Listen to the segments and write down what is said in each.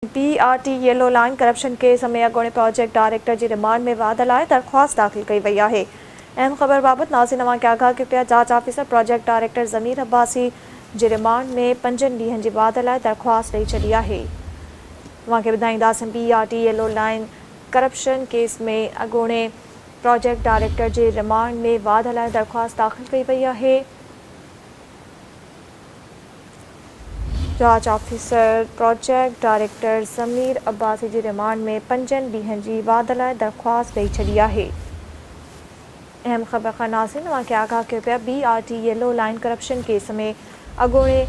B R T yellow line corruption case ۾ اڳوڻي project director جي remand ۾ واڌ لاء درخواست داخل ڪئي وئي آهي. اهم خبر بابت ناظرين اوهان کي آگاهه ڪيو پيا جاچ آفيسر پراجيڪٽ ڊائريڪٽر ضمير عباسي جي رمانڊ ۾ پنجن ڏينهن جي واڌ لاء درخواست ڏئي ڇڏي آهي. اوهان کي ٻڌائينداسين B R T yellow line corruption case ۾ اڳوڻي پراجيڪٽ ڊائريڪٽر جي رمانڊ ۾ واڌ لاء درخواست داخل ڪئي وئي آهي. جاچ officer project director Zameer Abbasi جي رمانڊ ۾ پنجن ڏينهن جي واڌ لاء درخواست ڏئي ڇڏي آهي. اهم خبر کان ناظرين اوهان کي آگاهه ڪيو پيا B R T yellow line corruption case ۾ اڳوڻي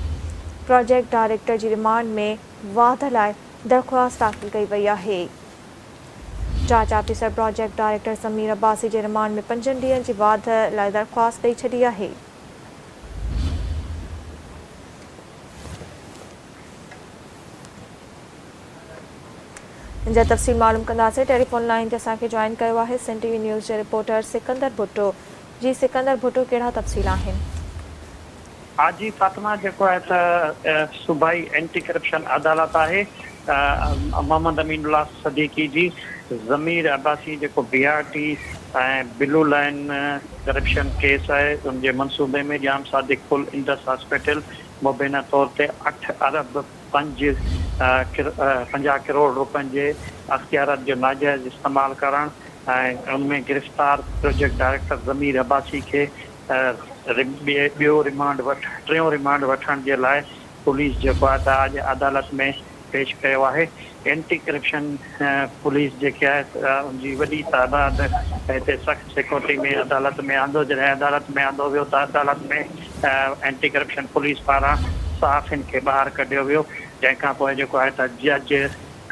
پراجيڪٽ ڊائريڪٽر جي رمانڊ ۾ واڌ لاء درخواست داخل ڪئي وئي آهي. جاچ آفيسر پراجيڪٽ ڊائريڪٽر ضمير عباسي جي رمانڊ ۾ پنجن ڏينهن جي واڌ لاء درخواست ڏئي ڇڏي آهي. ان جا تفصيل معلوم ڪنداسين ٽيليفون لائين تي اسان کي جوائن ڪيو آهي سنڌ ٽي وي نيوز جي رپورٽر سڪندر ڀٽو جي سڪندر ڀٽو ڪهڙا تفصيل آهن. ها جي فاطمه جيڪو آهي ته صوبائي اينٽي ڪرپشن عدالت آهي محمد امين الله صديقي جي ضمير عباسي جيڪو B R T ۽ blue line corruption case آهي ان جي منصوبي ۾ ڄام صادق پل انڊس هاسپيٽل مبينا طور تي اٺ ارب پنج 50 ڪروڙ روپين جي اختيارات جو ناجائز استعمال ڪرڻ ۽ ان ۾ گرفتار پروجيڪٽ ڊائريڪٽر ضمير عباسي کي ٻيو ريمانڊ ٽيون ريمانڊ وٺڻ جي لاء پوليس جيڪو آهي ته اڄ عدالت ۾ پيش ڪيو آهي، اينٽي ڪرپشن پوليس جيڪي آهي ان جي وڏي تعداد هتي سخت سيڪيورٽي ۾ عدالت ۾ آندو، جڏهن عدالت ۾ آندو ويو ته عدالت ۾ اينٽي ڪرپشن پوليس پاران صحافين کي ٻاهر ڪڍيو ويو، جنهن کان پوء جيڪو آهي ته جج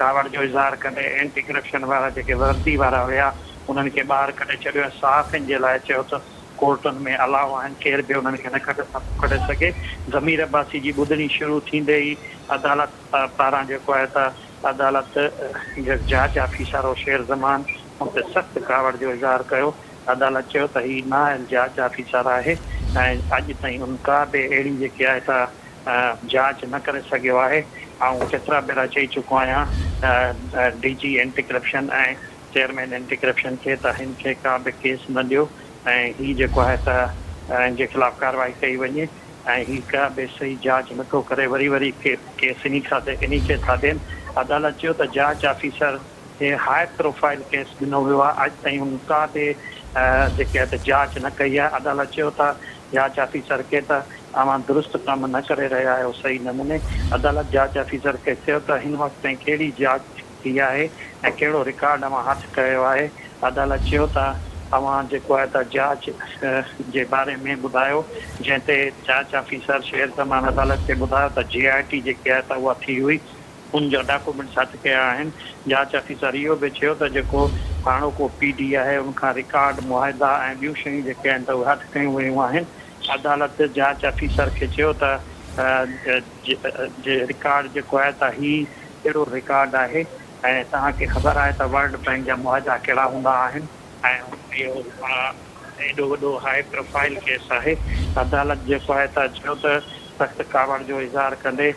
ڪاوڙ جو اظهار ڪندي اينٽي ڪرپشن وارا جيڪي وردي وارا هيا انهن کي ٻاهر ڪڍي ڇڏيو ۽ صحافين جي لاء چيو ته ڪورٽن ۾ الاء آهن، ڪير به انهن کي نه ڪڍي ڪڍي سگهي. ضمير عباسي جي ٻڌڻي شروع ٿيندي ئي عدالت پاران جيڪو آهي ته عدالت جي جاچ آفيسر هو شير زمان ان تي سخت ڪاوڙ جو اظهار ڪيو. عدالت چيو ته هي نااهل جاچ آفيسر آهي ۽ اڄ تائين ان ڪا به اهڙي جيڪي آهي ته جاچ نه ڪري سگهيو آهي. آئون ڪيترا ڀيرا چئي چڪو آهيان D G anti corruption ۽ chairman anti corruption کي ته هن کي ڪا به ڪيس نه ڏيو ۽ هي جيڪو آهي ته هن جي خلاف ڪارروائي ڪئي وڃي ۽ هي ڪا به صحيح جاچ نه ٿو ڪري وري وري ڪيس انهي کان انهي کي ٿا ڏين عدالت چيو ته جاچ آفيسر کي هاء پروفائيل ڪيس ڏنو ويو آهي اڄ تائين هن ڪا به جيڪي آهي ته جاچ نه ڪئي آهي عدالت چيو ته جاچ آفيسر کي ته اوهان درست ڪم نه ڪري رهيا آهيو صحيح نموني عدالت جاچ آفيسر کي چيو ته هن وقت تائين ڪهڙي جاچ ٿي آهي ۽ ڪهڙو رڪارڊ اوهان هٿ ڪيو آهي؟ عدالت چيو ته اوهان جيڪو آهي ته جاچ جي باري ۾ ٻڌايو، جنهن تي جاچ آفيسر شير زمان عدالت کي ٻڌايو ته جي آء ٽي جيڪي آهي ته اها ٿي هئي، ان جا ڊاڪومينٽس هٿ ڪيا آهن، جاچ آفيسر اهو به چيو ته جيڪو هاڻوڪو پي ڊي آهي ان کان رڪارڊ، معاهدا ۽ ٻيون شيون جيڪي آهن ته اهي هٿ ڪيون ويون آهن، عدالت جاچ آفيسر کي چيو ته جي رڪارڊ جيڪو آهي ته هي ڪهڙو رڪارڊ آهي ۽ توهان کي خبر آهي ته ورلڊ بئنڪ جا معاهدا ڪهڙا هوندا آهن ۽ اهو ايڏو وڏو هاء پروفائيل ڪيس آهي. عدالت جيڪو آهي ته چيو ته سخت ڪاوڙ جو اظهار ڪندي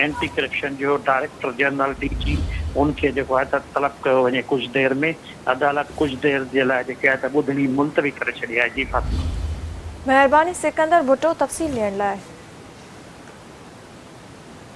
اينٽي ڪرپشن جو ڊائريڪٽر جنرل، ڊي جي، ان کي جيڪو آهي ته طلب ڪيو وڃي ڪجهه دير ۾ عدالت ڪجهه دير جي لاء جيڪي آهي ته ٻڌڻي ملتوي ڪري ڇڏي آهي. جي فاطمه. مهرباني سڪندر ڀٽو تفصيل ڏيڻ لاء.